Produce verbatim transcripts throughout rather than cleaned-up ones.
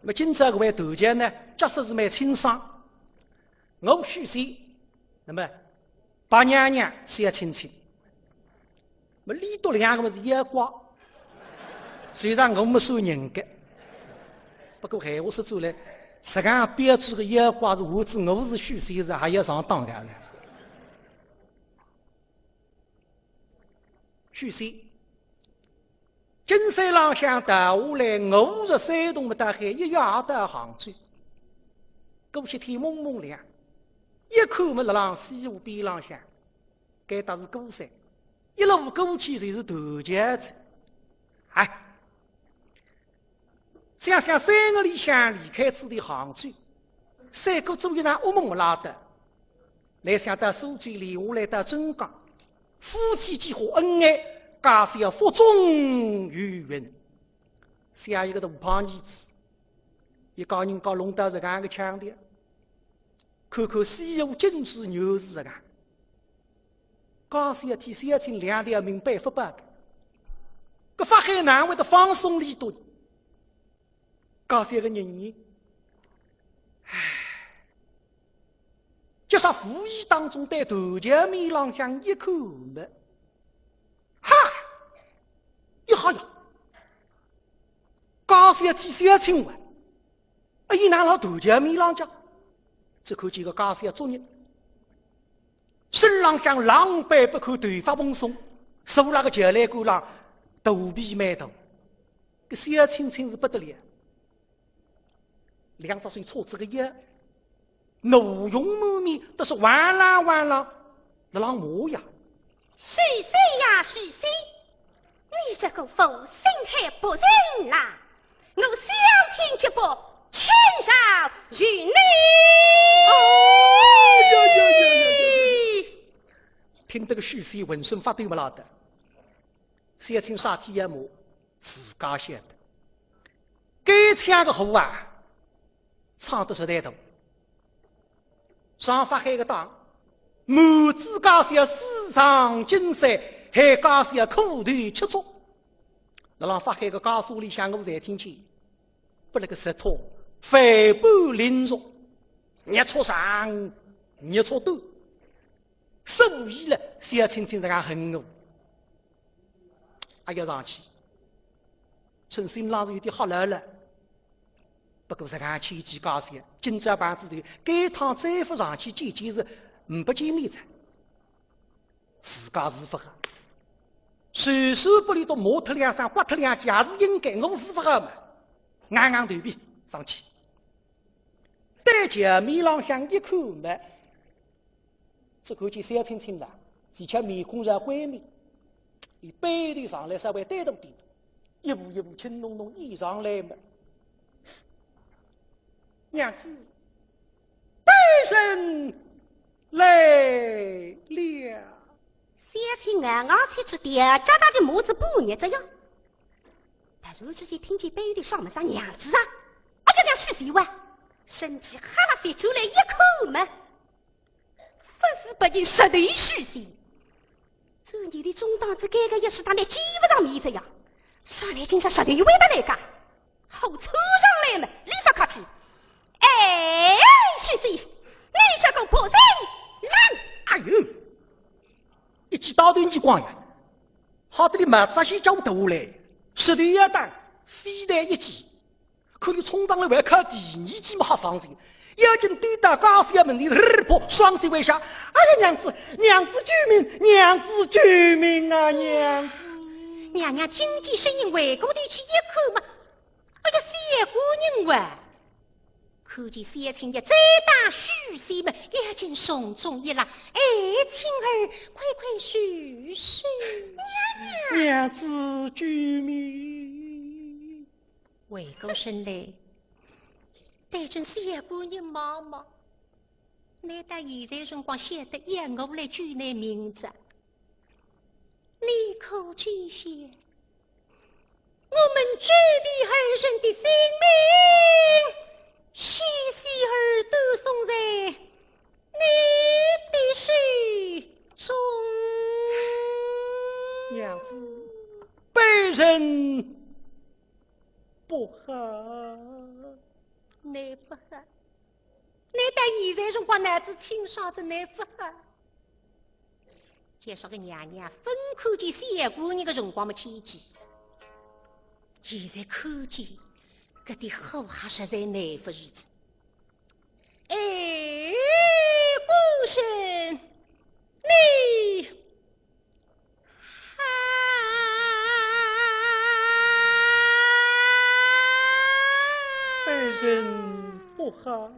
那么今朝搿位头家呢，角色是蛮清爽。我许仙，那么白娘娘小青青。那么俚笃两个么是妖怪，虽然我没算人格，不过闲话说转来，实梗标致个妖怪是我是我是许仙是还要上当个呢。许仙，金山浪向逃下来，五十三洞么大概一夜到杭州。过歇天蒙蒙亮，一看么辣浪西湖边浪向，该搭是鼓山，一路过去就是断桥子。哎，想想三个里向离开此地杭州，赛过做一场噩梦么拉倒，来想到苏州留下来到镇江，夫妻几化恩爱，家小腹中有孕，生一个大胖儿子，一家人家弄到实梗个腔调，看看西湖景致原是实梗。家小替小青两条命保勿保个，搿法海哪会得放松俚笃？家小个人呢，唉，就说无意当中对断桥面浪向一看呢，哈，一吓呀！家小替小青啊，哎，伊哪辣断桥面浪向？只看见个家小作孽，身浪向狼狈不堪，头发蓬松，坐辣个桥栏杆浪，肚皮蛮大。搿小青青是不得了，两只手叉仔个腰，怒容满面，但是哇啦哇啦辣浪骂呀。许仙呀，许仙，你这个负心汉薄情郎，我小青绝不轻饶于你。哎呀呀呀呀呀呀！听得个许仙浑身发抖么拉倒，小青啥体要骂，自家晓得。该腔个货啊，唱得实在大。上法海个当，瞒仔家小私藏金山，害家小苦头吃足。辣浪法海个家书里向我侪听见，拨勒个石头反哺凌辱，越出长，越出短。所以了，小青青实梗恨我。哎呀，上去，趁心浪是有点吓了了。不过实梗牵记家小，今朝碰仔头，该趟再勿上去见见是呒不见面哉。自家是勿好，虽说拨俚笃骂脱两声，刮脱两记，也是应该，我是勿好嘛。硬硬头皮上去，对桥面浪向一看嘛，只看见小青青啦，而且面孔上怪面，伊背对上来稍微低头点，一步一步轻弄弄倚上来嘛。娘子，卑人来了。小青咬牙切齿，吊脚踏的母子半日哉呀。突然之间听见背后头啥么声娘子啊！哎呀，娘许仙哇！身体哈啦飞出来一看嘛，勿是别人，实头许仙。转念头中当仔该个一时，当然见勿上面哉呀。啥来今朝实头会得来个？ 好凑上来呢，俚勿客气。哎，许仙，你这个薄情郎！哎呦，一记刀头耳光呀，吓得俚毛扎起叫头来，实头要打，非但一记，看俚冲上来还要敲第二记么吓伤心，要紧对到家小门前，噗，双膝跪下。哎呀，娘子，娘子救命，娘子救命啊，娘子！娘娘听见声音回过头去一看嘛， 哎呀，小官人哇！看见小青一再打许仙么，眼睛重重一拉，哎，青儿，快快收手。娘娘！娘子救命！回过身来，对准小官人望望，倷到现在辰光晓得要我来救倷命哉。 你可知晓，我们这里二人的性命，险些儿都送在你的手中。娘子，卑人不好。难勿好。难道现在辰光脑子清爽仔难勿好？就说个娘娘勿看见小官人个辰光么稀奇，现在看见，搿点火候实在难勿住仔。哎，官人，你 卑人不好。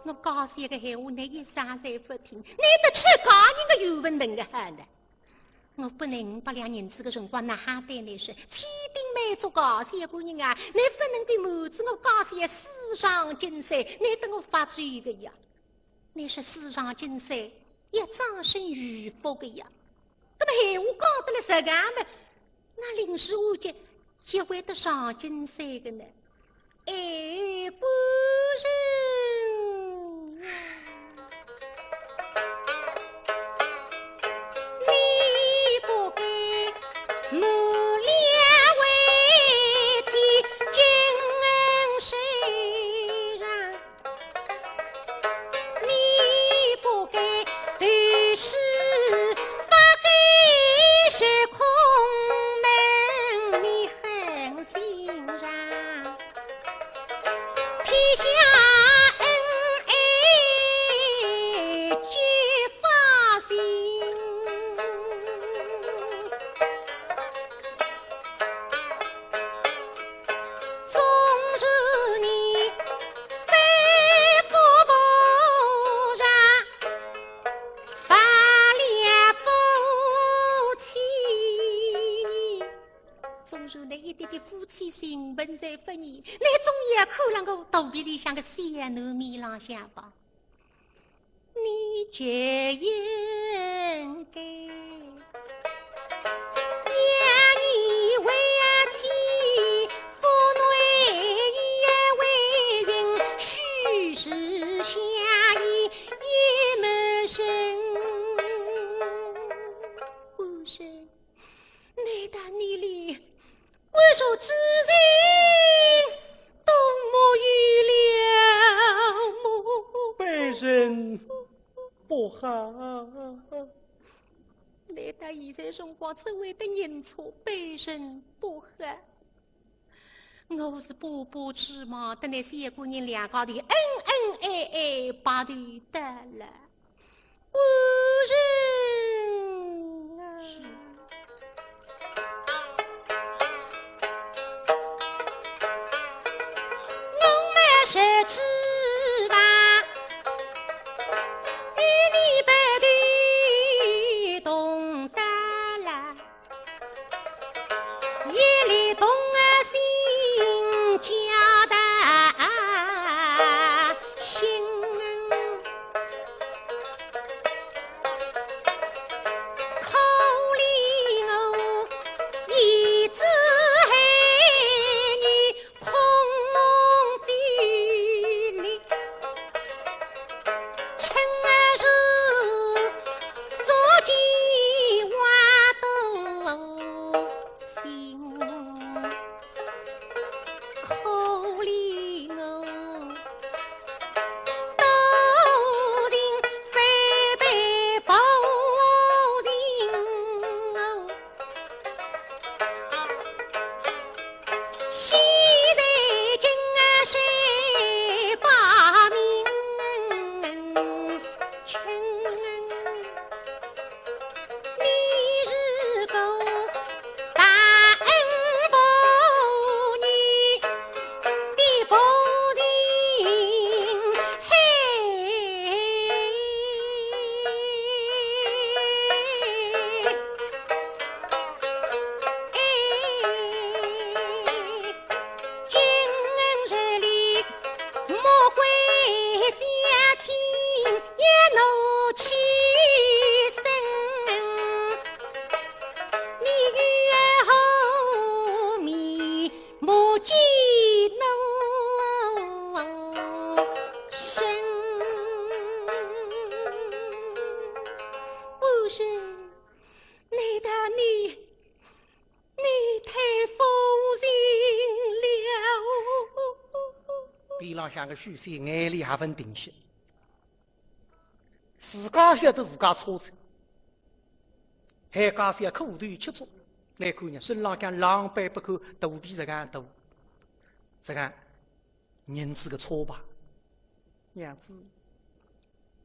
我讲些个闲话，倷一声侪勿听，倷得去讲人个有文能个好呢。 我拨倷五百两银子个辰光，哪哈对倷说，千叮万嘱告小官人啊，倷勿能够瞒仔我讲些私藏金山，倷搭我发罪个呀。倷说私藏金山，要终身有福个呀。搿么闲话讲得来实梗么，哪临时误解，也会得藏金山个呢？ 哎，官人啊，你不该瞒了为妻金山上，你不该对世法改邪孔门，你狠心肠。 撇下恩爱结发心，纵使你非富不仁，犯了夫妻义。 纵然倷一点点夫妻情分侪勿念，倷总也看了我肚皮里向个小囡面浪向吧。你就应该要你为妻，父内也为孕，许是下一一门生。官人， 难道你连归宿之情都没有了么？卑人不好。难道现在辰光只会得认错，卑人不好？我是爸爸之望，搭倷小官人两家头恩恩爱爱白头到老。 官人啊，我们是知道，与你白头同到老。 一粒同心交的心。是，难道你，你太负心了？边浪向个许仙眼泪还朆停歇，自家晓得自家错哉，还假使要苦头吃足，来看呢，身浪向狼狈不堪，肚皮实梗大，实梗 银子个错吧。娘子，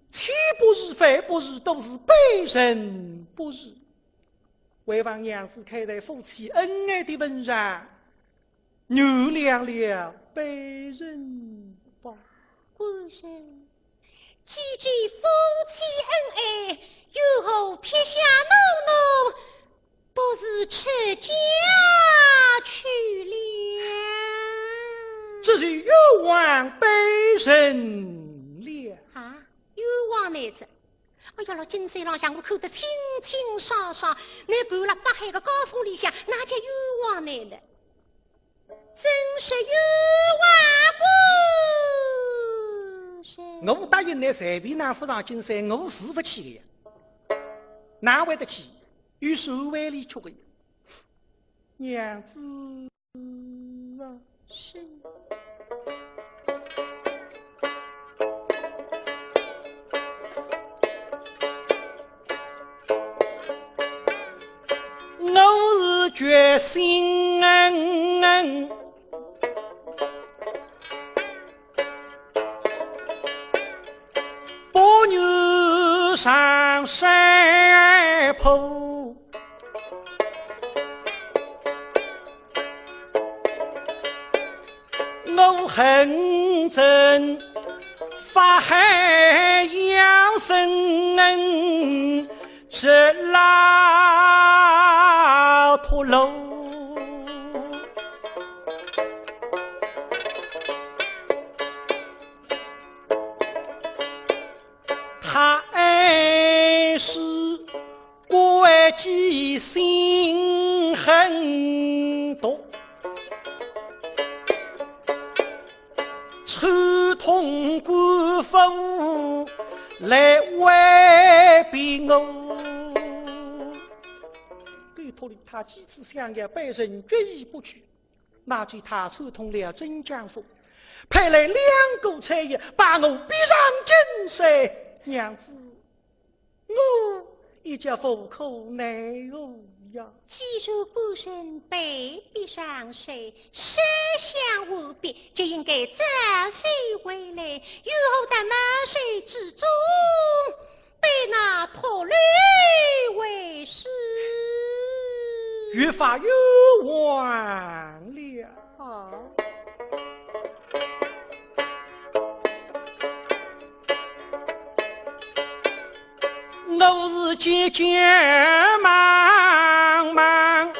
千不是，万不是，都是卑人不是。还望娘子看在夫妻恩爱的份上，原谅了卑人吧。官人，既知夫妻恩爱，又何撇下奴奴，独自出家去了？这是冤枉卑人了。啊，冤枉倷哉？哎呀，老金山浪向我看得清清爽爽，倷盘勒法海个家书里向，哪叫冤枉倷呢？真是冤枉官人。我答应倷随便哪亨上金山，我是勿去个呀。哪会得去？有数万里去个呀。 娘子啊。是。我是决心，不愿上山坡。 我恨尽法海要伸恩，这老陀螺。他爱是 怪己心狠毒，串通官府来威逼我。对头里，他几次相邀，卑人决意不去。哪知他串通了镇江府，派来两个差役，把我逼上金山。娘子， 我一家无可奈何呀。既然官人被逼上山，思想未必，就应该早些回来，又何得满山之中被那陀螺围住？越发冤枉了。 哦。我是急急忙忙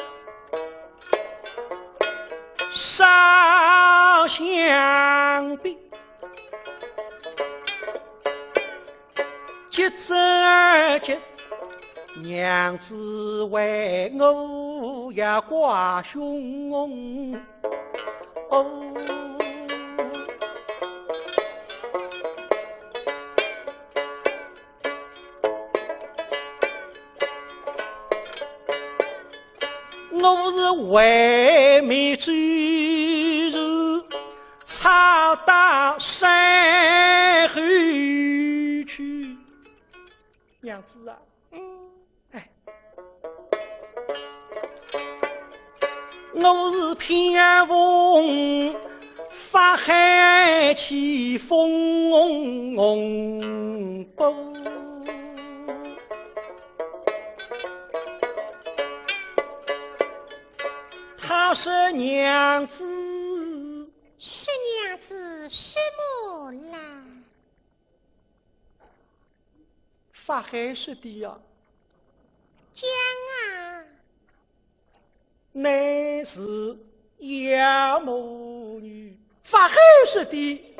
烧香毕， 急之急，娘子为我也挂凶。哦，我是为民之事， 逃到山后去。娘子啊，嗯。哎，我是偏逢法海起风波。 他说：“娘子。”说：“娘子什么啦？”法海说的呀。讲啊。乃是妖魔女。法海说的。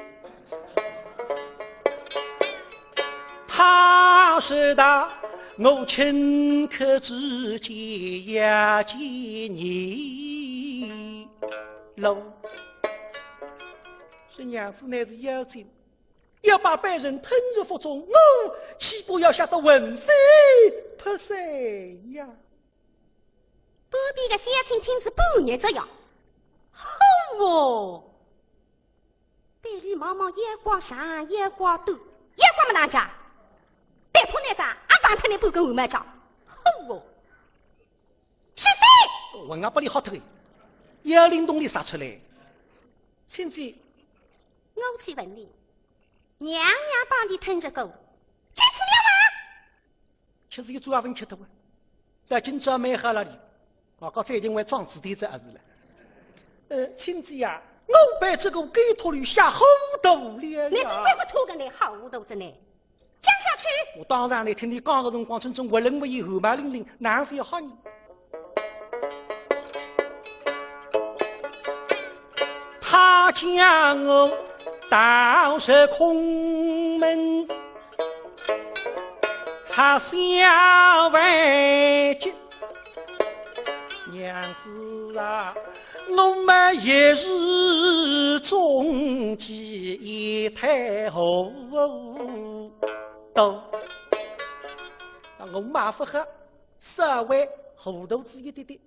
他说道：“我顷刻之间要见你喽。”说娘子乃是妖精，要把卑人吞入腹中，我岂不要吓得魂飞不是呀。半边个小青听仔半日哉呀，吼哦！对俚望望，腰胯长，腰胯短，腰胯么哪亨，对错哪亨，也碰脱倷半根汗毛哉，吼哦！是谁？我也拨俚吓脱个，腰领洞里杀出来。青姐，我去问俚，娘娘帮俚吞着过，几次了吗？ 吃仔一朝也勿吃脱啊，到今朝蛮好了哩。我讲最近还装子弟子还是了。呃，青姐呀，我被这个狗秃驴吓糊涂了呀。倷总归勿错个呢，吓糊涂仔呢。讲下去。我当然呢，听倷讲个辰光，真正活灵活现，汗毛凛凛，哪亨勿吓人？ 他将我带入空门，还想回去。娘子啊，我们一时中计也太糊涂。那我们勿好，稍微糊涂仔一点点。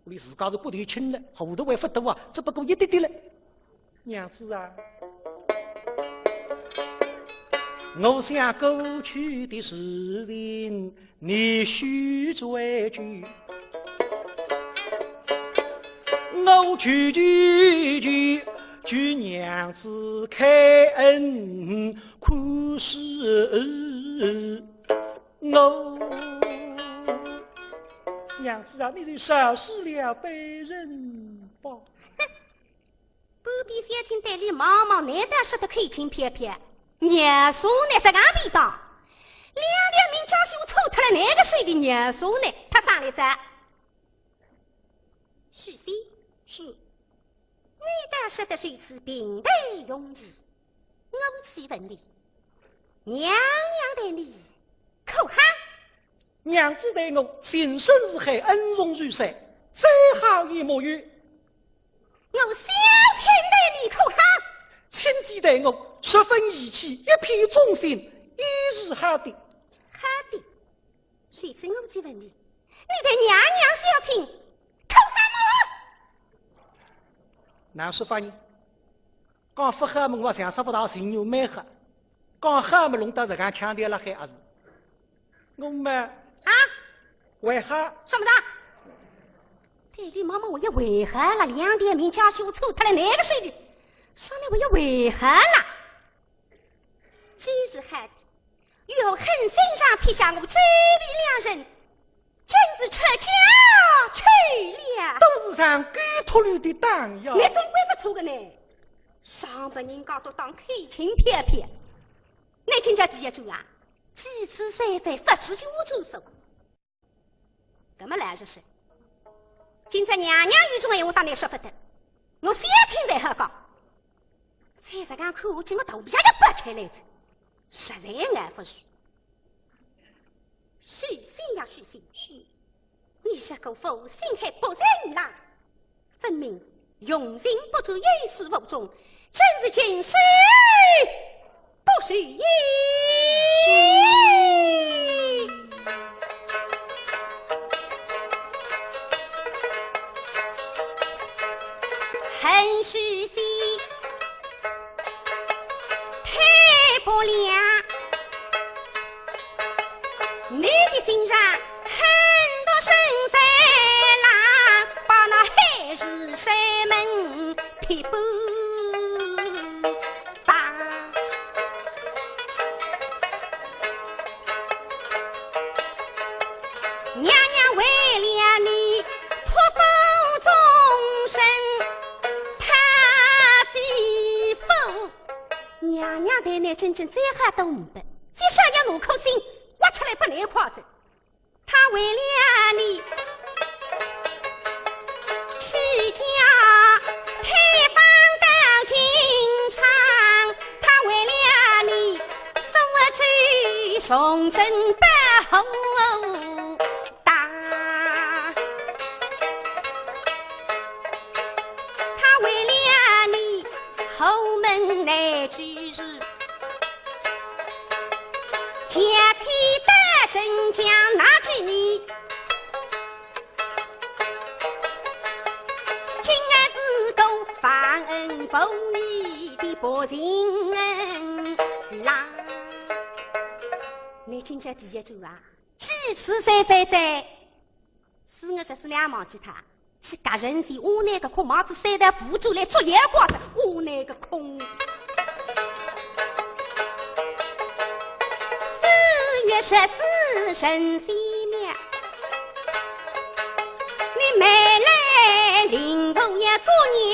俚自家是骨头轻了，糊涂还勿多啊，只不过一点点了。娘子啊，我想过去的事情，你休追究。我求求求求娘子开恩宽恕。 我，娘子啊，你就饶恕了卑人吧。半边小青对俚望望，难道说得口轻飘飘？娘子呢，实梗便当，两条命交手错脱了，哪个手里娘子呢？他上来哉。许仙，是。 你倒说得如此平淡容易，我且问你，娘娘待你可好？娘子待我情深似海，恩重如山，再好也没有。我小青待你可好？青姐待我十分义气，一片忠心，也是好的。好的。 如此我再问你，你待娘娘小青可好么？哪亨说法呢？讲勿好么，我想说勿大情愿蛮好；讲好么，弄得实梗腔调辣海也是。我么，啊？为何？什么的？对俚望望，我也为何了？两条命交手错脱了，哪个手里？上来我也为何了？既是好的， 又狠心肠撇下我周密两人，真是出家去了。都是上狗秃驴的当呀。你总归勿错个呢，上拨人家都当口轻飘飘。你今朝第一转啊，几次三番勿是就我做主。 搿么来就是，今朝娘娘有种闲话搭你说勿得，我小青才好讲。再实梗看下去，我肚皮也要爆开来哉，实在挨勿住。许仙呀，许仙，你这个负心汉薄情郎， 分明用心不足，有始无终，真是禽兽不如也。恨许仙太薄凉，你的心肠 狠毒深山狼，把那海市山盟劈不打。娘娘为了你托付终身，她非否？娘娘待你真正再好都呒不，至少要拿颗心挖出来拨你看哉。 她为了你，弃家配房到京城，她为了你，苏州崇祯不厚道。她为了你，后门难居住。 前去得镇江南我情啦。你今朝第一桩啊，几次三番哉，是我实是两忘记他，去轧人些，我那个空帽子塞到扶住来捉妖怪的，我那个空。四月十四神仙庙，你没来领我也做娘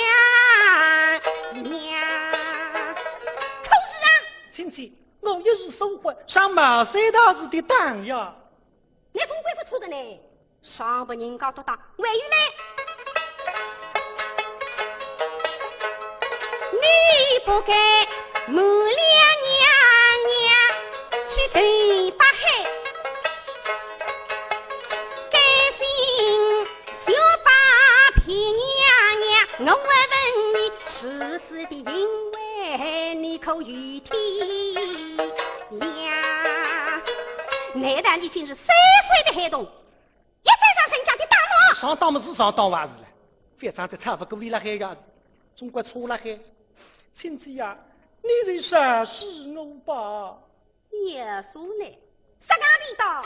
娘。可是啊，亲戚，我一时疏忽，上茅山道士的当呀。你总归不错的呢，上不人家都当，还有嘞。你不该瞒了娘娘去投法海，甘心学法骗娘娘，我问你，是死的因为你可有体谅？难道你竟是三岁的孩童，也敢上人家的当吗？上当么是上当还是了？反正在差不多里了海个是，总归错了海。亲戚呀，你就饶恕我吧。耶稣呢？啥个味道？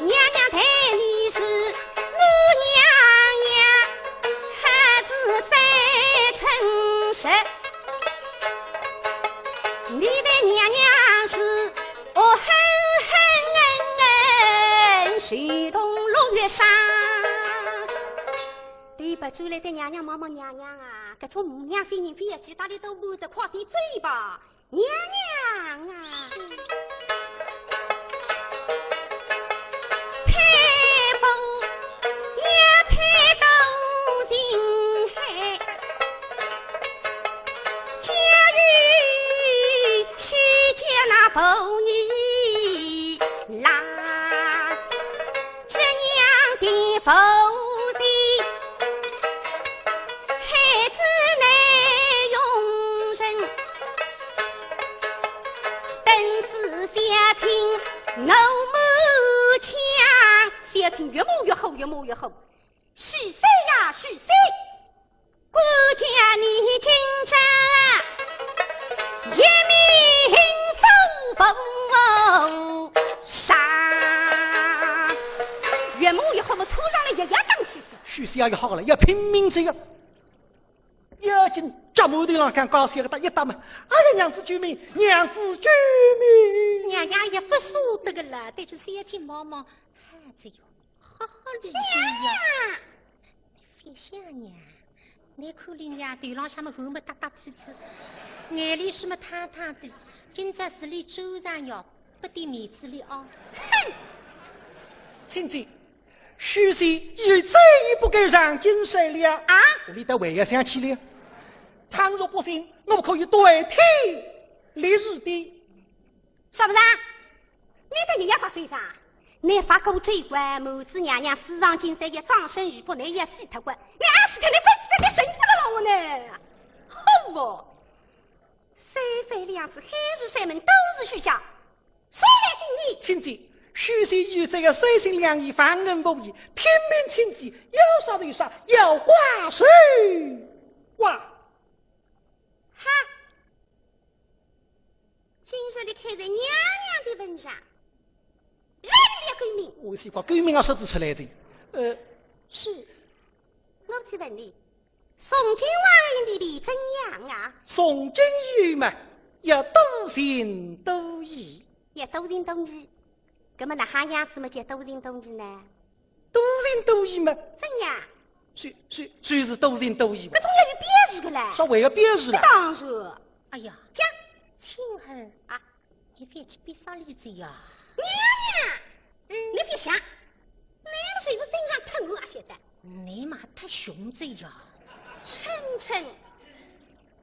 娘娘待你是我娘娘，还是三成十？你的娘娘是恶狠狠，手动落月伤。对吧？转来对娘娘望望，娘娘啊，搿种母娘心人，非要去搭里头满着快点走吧。 娘娘啊，佩服也佩到心海，假如世间那不义啦，这样的福气，孩子难容忍。 等死小青怒满腔，小青越骂越火，越骂越火。许仙呀，许仙，我叫你今朝一命不上。越骂越火么，凑上来也要打许仙。许仙也好了，要拼命这个。 要紧脚馒头浪向高兴个搭一搭嘛，哎呀，娘子救命，娘子救命！娘娘也勿舍得个了，对着小青望望，哎，这个好好理的呀。娘娘！你覅想娘，你看人家头浪向么汗么嗒嗒淅淅，眼泪水么淌淌的，今朝是你周然哟，不点面子哩哦。哼！亲戚， 许仙以后再也不敢上金山了。啊？屋里的还要想起了。倘若不信，我可以代天立誓的。啥物事啊？你的人要发咒啥？你发过咒过，母子娘娘死上金山也葬身鱼腹，你也死脱过。你阿死脱，你勿死脱，你神出了我呢？好哦！三番两次，海誓山盟都是虚假。 谁来信你？亲姐，许仙有这个三心两意，忘恩负义，听命亲姐，要杀就杀，要剐就剐。哈！今日里看在娘娘的份上，来，你要救命！我是讲救命啊，说得出来的。呃，是。我去问你， 从今往后你的怎样啊？从今以后嘛，要多情多义。要多情多义，那么哪哈样子么叫多情多义呢？多情多义嘛，怎样？就，就，就是多情多义嘛。搿总要有表示的嘞。稍微要表示了。当然。哎呀，讲。青儿啊， 你覅去逼煞俚哉呀。娘娘，嗯，你覅想，你么随时身上脱我也晓得。你嘛太凶哉呀。春春，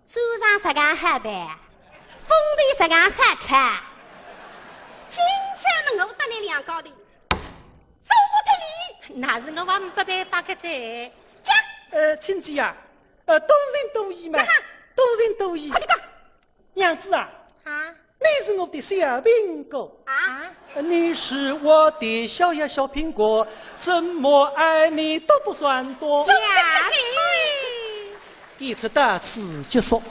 早上实梗好办，风头实梗好吹，今朝么我搭你两家头做不得哩。那是我还没办法个哉。讲。呃，亲姐呀，呃，多情多义嘛，那哈。多情多义。快点讲。 娘子啊，啊？你是我的小苹果。啊？你是我的小呀小苹果，怎么爱你都不算多。呀，嘿。演出到此结束。